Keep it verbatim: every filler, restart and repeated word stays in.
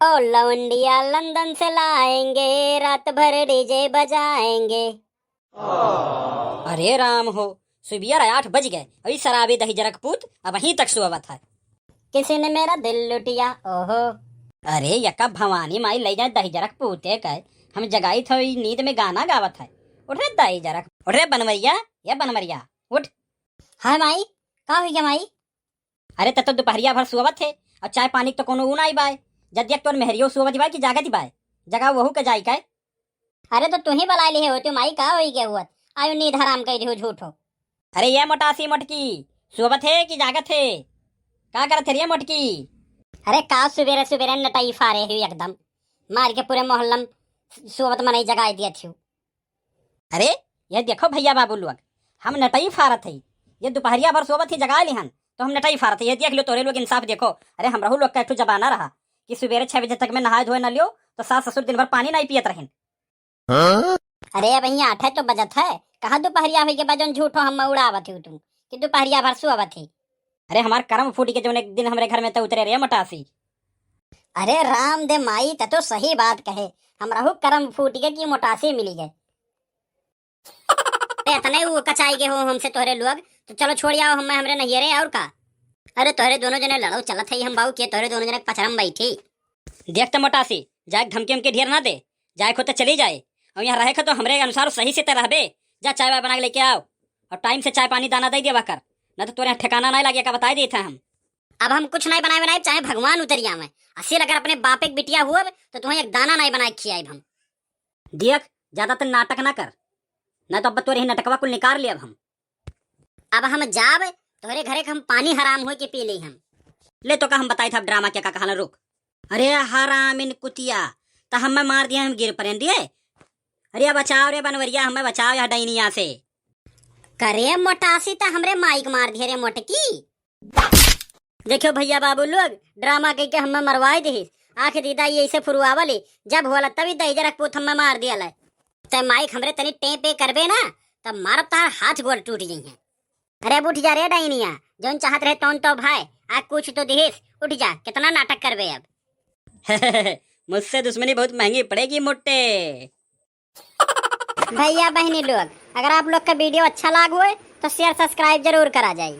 ओ लौंडिया लंदन से लाएंगे, रात भर डीजे बजाएंगे। अरे राम हो, सुबियर आठ बज गए, अभी शराबी दहिजरक पूत अबहीं तक सोवत है। किसी ने मेरा दिल लुटिया, ओहो। अरे यका भवानी माई लइ जाए दहिजरक पूते के, हम जगाइत है, ई नींद में गाना गावत है। उठ रे दहिजरक, उठ रे बनवरिया, ये बनवरिया, उठ। हाँ माई, का हुई गया माई? अरे, त तो दुपहरिया भर सोवत है, अउर चाय पानी क तो कोनो ऊ नाई बाय। जद देख तोर मेहरियो सोवत बाय कि जागत बाय, जगाओ वहू के जाई के। अरे, तो तू ही बलाय लिहे होती माई, का होई के हुअत? आयो नींद हराम कइ दिहो झूठो। अरे, ये मोटासी मोटकी, सोवत है कि जागत है? का करत है रे मोटकी? अरे, का सुबेरे सुबेरे नटई फारे हुई एकदम, मार के पूरे मोहल्ला में सोवत मनई जगाई दिया थियो। अरे, ये देखो भइया बाबू लोग, हम नटई फारत हई। ये दुपहरिया भर सोवत ही जगाय लिहन, तो हम नटई फारत हई। ये देख लो तोरे लोग इंसाफ देखो। अरे, हमरहू लोग का एक ठो जमाना रहा कि सुबेरे छह बजे तक में नहाय धोए न लियो, तो सास ससुर दिन भर पानी नाई पियत रहिन। हाँ? अरे, अबहीं आठे तो बजत है, कहाँ दुपहरिया होई के बा जौन झूठो हम उड़ावत ही तुम कि दुपहरिया भर सोवत ही। अरे, हमार करम फूटी के जौन एक दिन हमरे घर में तो उतरे रे मोटासी। अरे राम दे माई, त तो सही बात कहे, हमरहू करम फूटी के कि मोटासी मिली गए। अरे, इतने वो कचाई के हो हमसे तोहरे लोग, तो चलो छोड़ आओ हमें हमरे नैहरे, और का? अरे, तोहरे दोनों जने लड़ो चलत है, हम बाऊ के तोहरे दोनों जने पचरम बैठी। देख त मोटासी, जाए धमकी उमकी ढेर ना दे, जाए खुद तो चली जाए, और यहाँ रहे तो हमरे अनुसार सही से त रहबे। जा चाय वाय बना के लेके आओ, और टाइम से चाय पानी दाना दे दिया कर, ना तो तोरे यहाँ ठिकाना नहीं लगे का बताए देते हम। अब हम कुछ नहीं बनाए बनाए, चाहे भगवान उतरी आवे, असील अगर अपने बापे के बिटिया हुअब, तो तुम्हें एक दाना नहीं बनाए खियाइब हम। देख, ज्यादा त नाटक ना कर, ना तो अब तोरे ही नटकवा कुल निकाल लेब हम। अब हम जाब, तोहरे घरे के हम पानी हराम होई के पी लेई हम। ले तो का हम बताई था, अब ड्रामा क्या का कहला, रुक। अरे हराम इन कुतिया, त हमें मार दिया, हम गिर परेन दिए। अरे बचाओ रे बनवरिया, हमें बचाओ यह डैनिया से। करे मोटासी त हमरे माई के मार दिए रे मोटकी। देखियो भइया बाबू लोग, ड्रामा कइ के हमें मरवाए दिहिस। आँख दीदा ये ऐसे फुरुआवली, जब होला तभी दहिजरक पूत हमें मार दिया लै। ते माइक हमरे तनी टें पे करबे ना, तब मारब तहार हाथ गोड़ टूट जइहें। अरे अब उठ जा रे डाइनिया, जौन चाहत रहे तौन तो भाई, आ कुछ तो दिहिस, उठ जा, कितना नाटक करबे अब। मुझसे दुश्मनी बहुत महंगी पड़ेगी मोटे। भइया बहिनी लोग, अगर आप लोग का वीडियो अच्छा लाग होए तो शेयर सब्सक्राइब जरूर करा जाए।